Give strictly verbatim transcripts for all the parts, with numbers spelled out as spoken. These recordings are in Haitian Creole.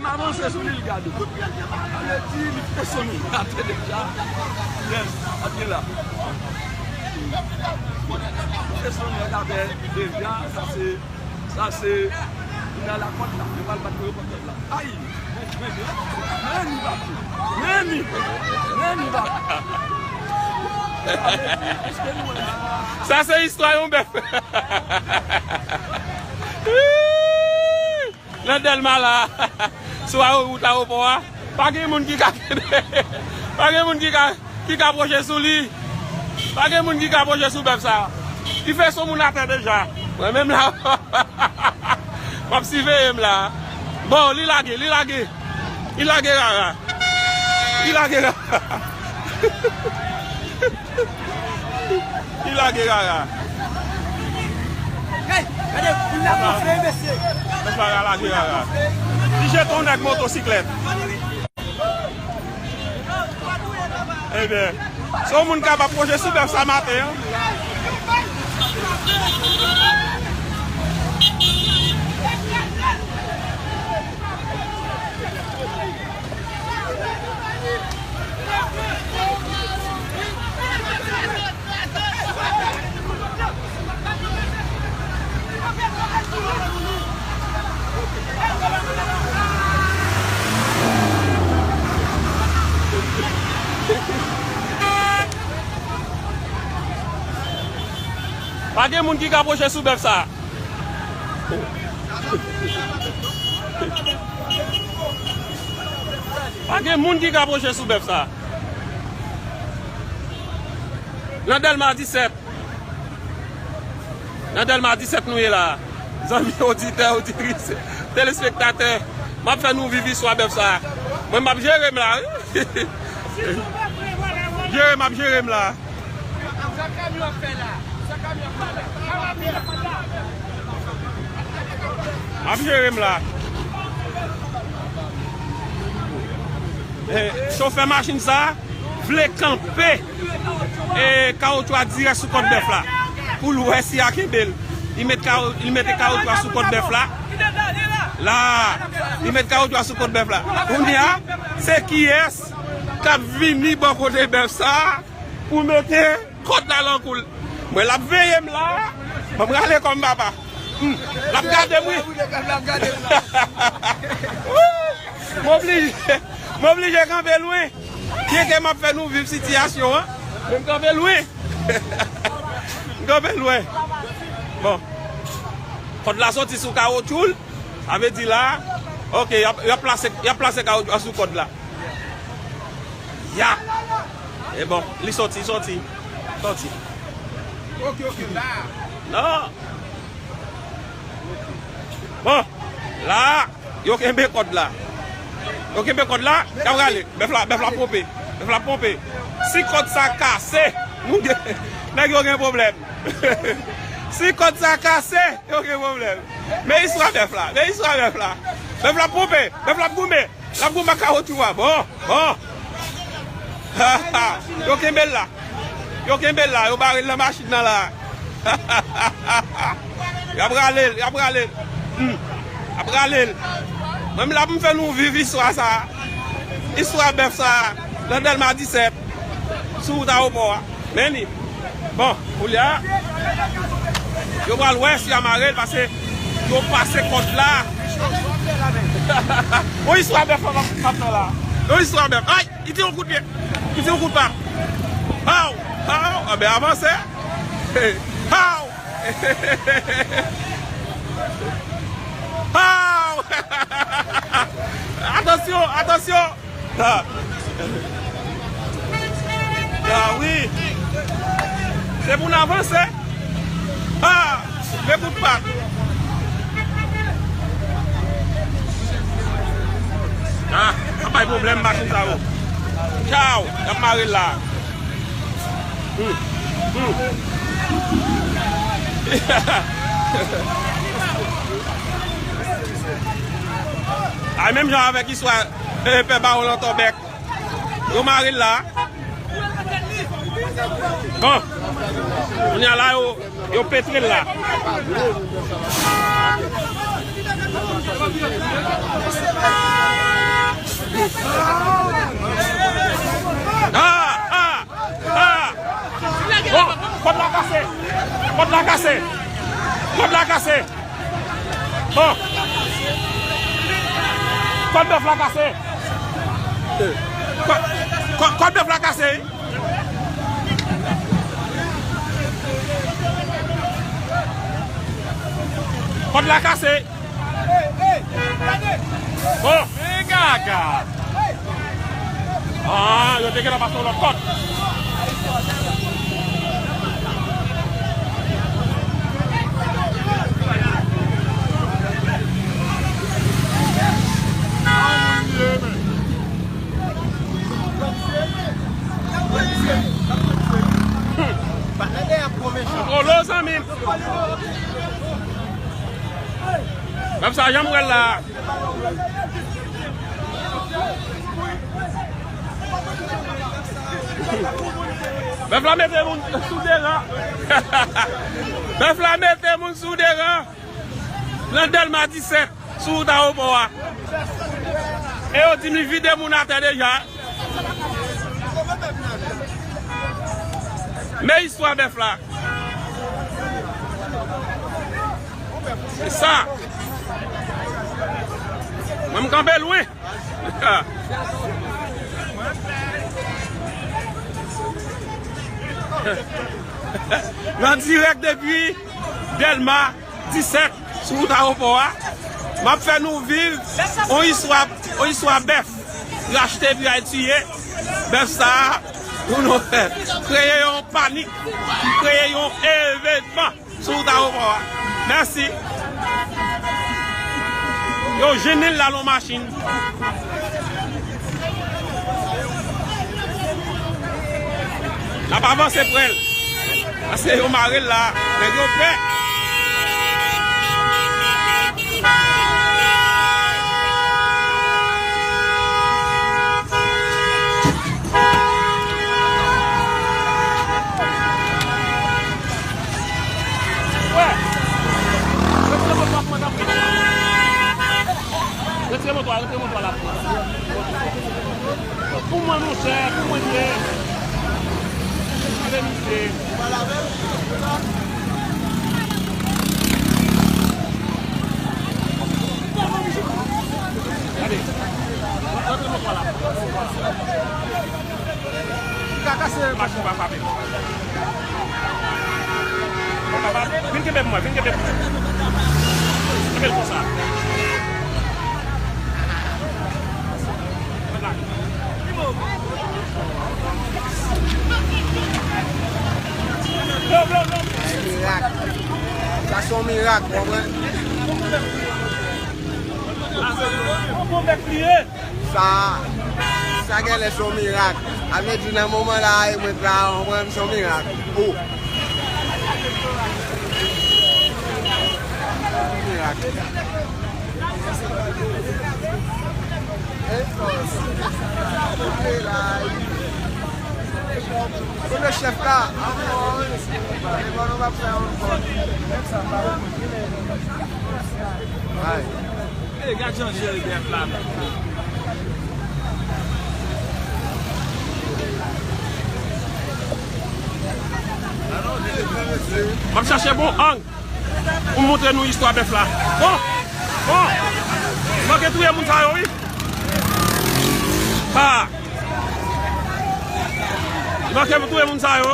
Avanse sou li, l gade. Sa vle di, li fè son atè deja. Yes, ap gen la. Li fè son atè deja, sa se, sa se, li nan lakòt la. Li pral bat pou yo kòt la. Ay! Men li, men li, men li, men li, men li. Sa se istwa yon bèf. Nan Dèlma la, sou awo-, wout ayewopò a, pa gen moun ki ka kenbe, pa gen moun ki ka, ki ka pwoche sou li. Pa gen moun ki ka pwoche sou bèf sa. Li fè son moun atè deja. Mwen menm la, m ap siveye m la. Bon, li lage, li lage. Li lage rara. Li lage rara. Li lage rara. Hey, gade, pou l la gonfle, mesye. Mesye a lage rara. Li jete yon nèg motosiklèt. Ebyen, se yon moun k ap pwoche sou bèf sa maten an. Pa gen moun ki ka pwoche sou bèf sa. Pa gen moun ki ka pwoche sou bèf sa. Nan Dèlma disèt. Nan Dèlma disèt nou ye la. Zanmi oditè, oditris, telespektatè, m ap fè nou viv istwa bèf sa. Mwen, m ap jere m la, wi. Jere, m ap jere m la. M ap jere m la. Eh, chofè machin sa vle kanpe, eh, kawotchou a dirèk sou kòt bèf la. Pou l wè si a kenbe l. Li met kawo-, li mete kawotchou a sou kòt bèf la. La, li met kawotchou a sou kòt bèf la. Kounye a, se kiyès k ap vini bò kote bèf sa pou mete kòd la nan kou l. Mwen, l ap veye m la. Ban m rale kò m, papa. Hmm. L ap gade m, wi. M oblije, m oblije kanpe lwen. Byenke m ap fè nou viv sitiyasyon an, men m kanpe lwen. M kanpe lwen. Bon. Kòd la soti sou kawotchou l. Sa vle di la, ok, y ap, y ap plase, y ap plase kawotchou a sou kòd la. Ya! E bon, li soti, soti. Soti. Ok, ok, la. Non. Bon, la, yo kenbe kòd la. Yo kenbe kòd la, y ap rale. Bèf la, bèf la ponpe. Bèf la ponpe. Si kòd sa kase, nou gen, nèg yo gen pwoblèm. Si kòd sa kase, yo gen pwoblèm. Men istwa bèf la, men istwa bèf la. Bèf la ponpe, bèf la goumen. L ap goumen ak kawotchou a. Bon, bon. Yo kenbe l la. Yo kenbe l la, yo bare l nan machin nan la. Y ap rale l, y ap rale l. Hmm. Y ap rale l. Mwen menm la pou m fè nou viv istwa sa. Istwa bèf sa. Nan Dèlma disèt. Sou wout ayewopò a. Men li. Bon, koulye a, yo pral wè si y a mare l, paske yo pase kòd la. Yon istwa bèf m ap, m ap fè la. Yon istwa bèf. Ay, li tire yon kout pye. Li tire yon kout pa. Haw! Haw! Anben, avanse. Haw! Haw! Atansyon, atansyon! Ah. Ah wi. Se pou n avanse. Ah, men kout pa. Ah, ap bay pwoblèm machin sa yo. Tchaw, y ap mare l la. Hmm. Hmm. Ay, menm jan avèk istwa, eh, pè Bawon Lantòbèk. Yo mare l la. Bon. Kounye a la, yo, yo petre l la. Ah, ah, ah. Oh, kòd la kase. Kòd la kase. Kòd la kase. Bon. Kòd bèf la kase. Kò-, kò-, kòd bèf la kase. Kòd la kase. Bon. Men gaga. Ah, yo te gentan pase yon lòt kòd. Polo, zanmi m. Bèf sa, jan m wè l la. Bèf la mete moun sou de ran. Bèf la mete moun sou de ran. Nan Dèlma disèt, sou wout ayewopò a. E yo di m li vide moun atè deja. Men istwa bèf la. Se sa. Mwen, m kanpe lwen. Nan dirèk depi Dèlma disèt, sou wout ayewopò a, m ap fè nou viv yon istwa, yon istwa bèf. Rachte epi al tiye. Bèf sa a, pou nou fè, kreye yon panik, kreye yon evènman sou wout ayewopò a. Mèsi. Yo jennen l la nan machin. N ap avanse prè l. Paske yo mare l la. Nèg yo pè. Wè. Retire moto a, kòmandan. Retire moto a, retire moto a la. Pou mwen, monchè, pou mwen, ye. Gade misye. Gade. Retire moto a la. Machin pa frape. Vin kenbe pou mwen, vin kenbe pou mwen. Kenbe l konsa. Mirak. Sa se yon mirak, w konprann? Sa, sa genlè se yon mirak. Sa vle di nan moman la a, e mwen la, w konprann, se yon mirak. O. Mirak. Kote chèf la? Ankò, wi. E bon, nou va fè ankò. Ay. E, gad jan jere bèf la, men. M ap chache bon ang pou m montre nou istwa bèf la. Bon, bon. Li manke touye moun sa yo, wi. Ha. Li manke touye moun sa yo.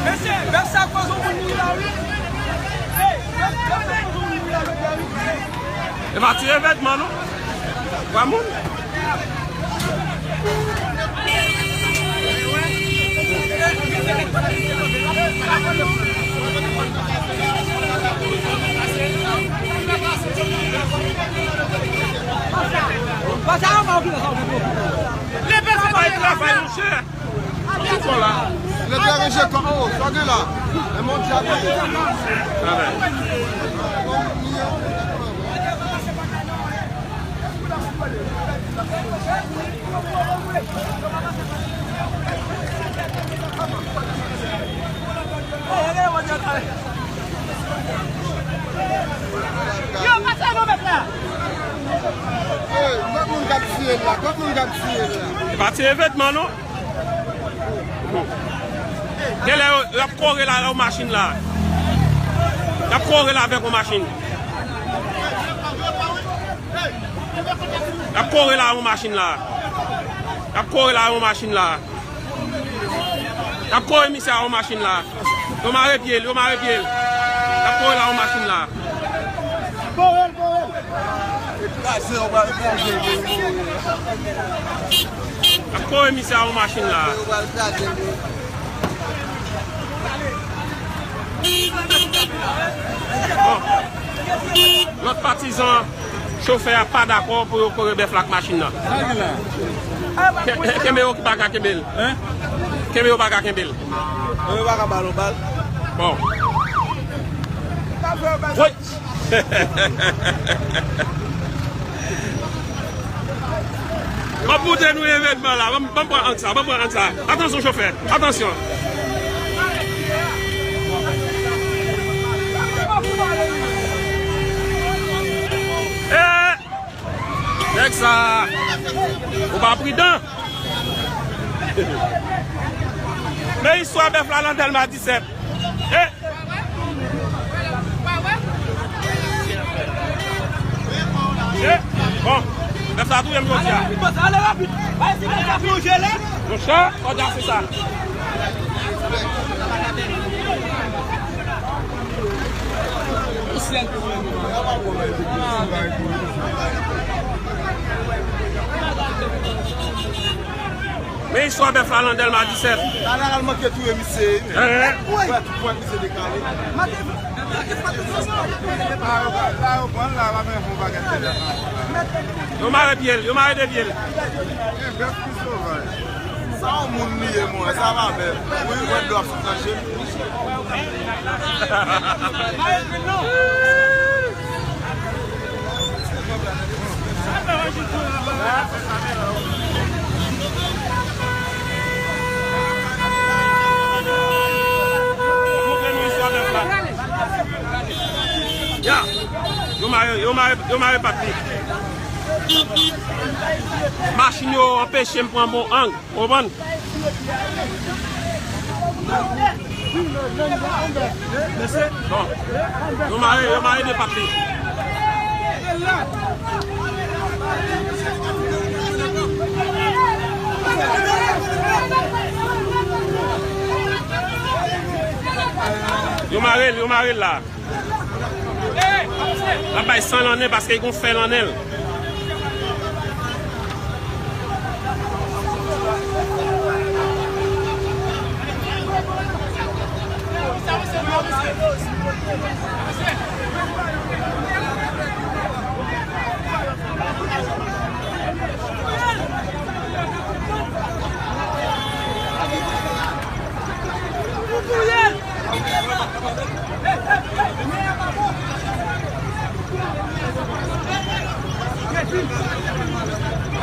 Mesye, bèf sa koz yon moun mouri la, wi. Hey, bèf, bèf sa koz yon moun mouri la, mesye, wi. E pa ti evènman, non. Twa moun. Pasa anba ou ki la sa ou fè. Leve sa bay travay, monchè. Ki fò la? Leve ranje kò, o, sa gen la. E mondyal li ye. Amèn. Yo, pase nou met la. Hey, kot moun k ap tiye l la? Kot moun k ap tiye l la? E pa ti evènman, non. Genlè yo, y ap kore la, yon machin la. Y ap kore la avèk yon machin. Y ap kore la yon machin la. Y ap kore la yon machin la. Y ap kore misye a yon machin la. Yo mare pye l, yo mare pye l. Y ap kore la yon machin la. Kore l, kore l. Ekraze, yo pral kraze l. Y ap kore misye a yon machin la. Yo pral kraze l. Bon. Lòt patizan chofè a pa dakò pou yo kore bèf la ak machin nan. Sa gen la? Ke- Kenbe yo ki pa ka kenbe l. Hein? Kenbe yo pa ka kenbe l. Yo pa ka ba l yon bal. Bon. Woy! M ap montre nou evènman la. Ban m, ban m pran ang sa, ban m pran ang sa. Atansyon, chofè. Atansyon. Eh! Nèg sa, ou pa pridan. Men istwa bèf la nan Dèlma disèt. Eh! Eh, bon, bèf sa touye m jodi a. Ale rapid, ale rapid. Pa isi bèf la plonje la. Monchè, kòd la se sa. Men istwa bèf la nan Dèlma disèt. Dada al manke touye misye. Hein? Wè, tout pwent misye dekale. Yo mare pye l, yo mare de pye l. Sa yon moun li ye, mwen, sa pa bèl. Wi, mwen dwa sou tranche. Ya, yo mare, yo mare, yo mare pat li. Machin yo anpeche m pran bon ang. Konprann? Bon. Yo mare, yo mare de pat li. Yo mare l, yo mare l la. L ap bay san nan nen paske l gon fè nan nen l.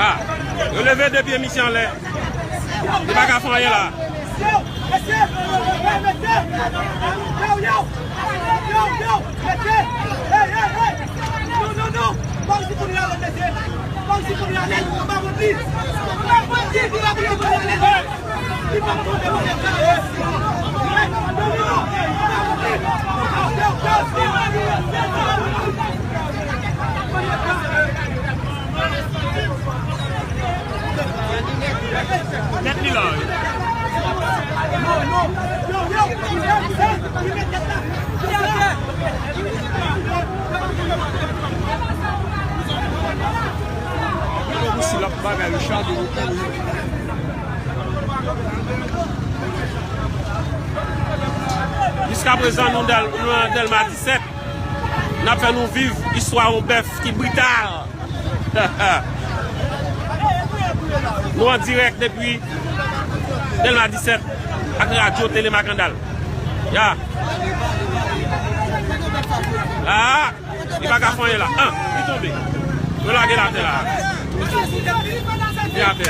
Ah, yo leve de pye misye anlè. Li pa ka fè anyen la. Tèt li la, wi. Tankou si l ap bagay, li chage, li kouri. Jiskaprezan, nou Dèl-, nou nan Dèlma disèt. N ap fè nou viv istwa yon bèf ki brital. Nou an dirèk depi Dèlma disèt ak radyo Tele Makandal. Ya. Ah, li pa ka fè anyen la. Ah, li tonbe. Yo lage l atè la. Li atè.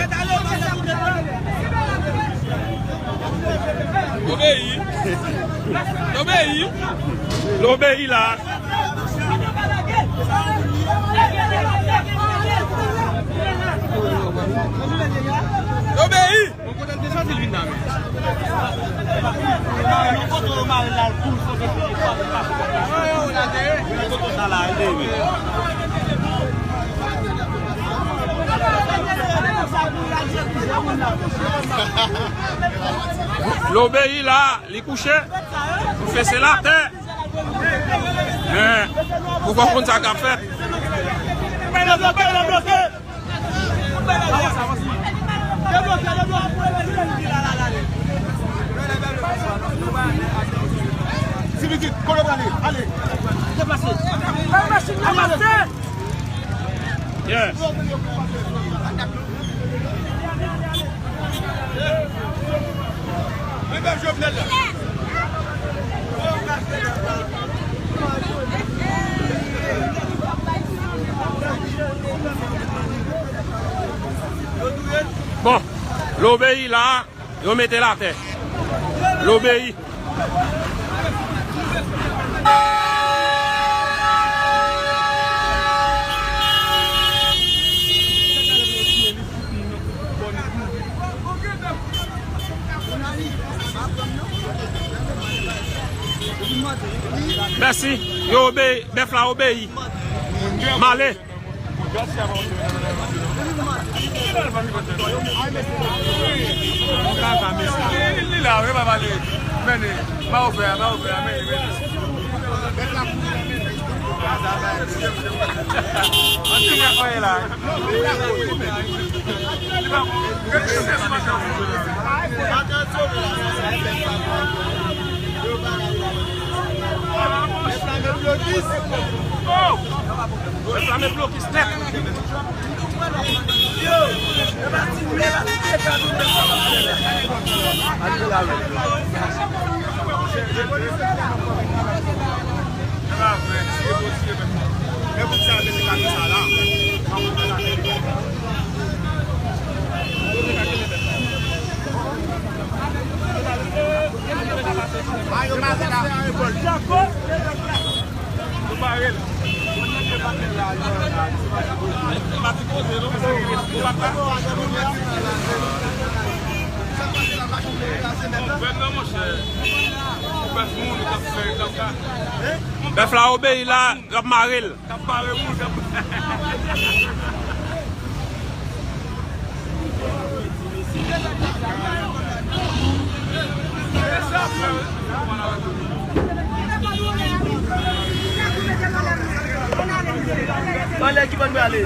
Obeyi. Obeyi. L obeyi la. Obeyi. Yon kote l te soti l vin la menm. Yon kote yo mare l la l tou, l fote l vin. Yon kote sa la, l te vin. L obeyi la, li kouche. L fese l atè. Men, ou pa konn sa k ap fèt. Ti pitit, kote w prale? Ale. Deplase. Fè machin nan pase. Yes. Bon, l obeyi la, yo mete l atè. L obeyi. Mèsi. Yo obeyi. Bèf la obeyi. M ale. Li la, wi, pa pale. Mennen. Ba ou fè a, ba ou fè a, mennen, mennen. An ti mwen koye la. Reklame blokis nèt. Bèf la obeyi la, y ap mare l. Anlè ki bò n prale?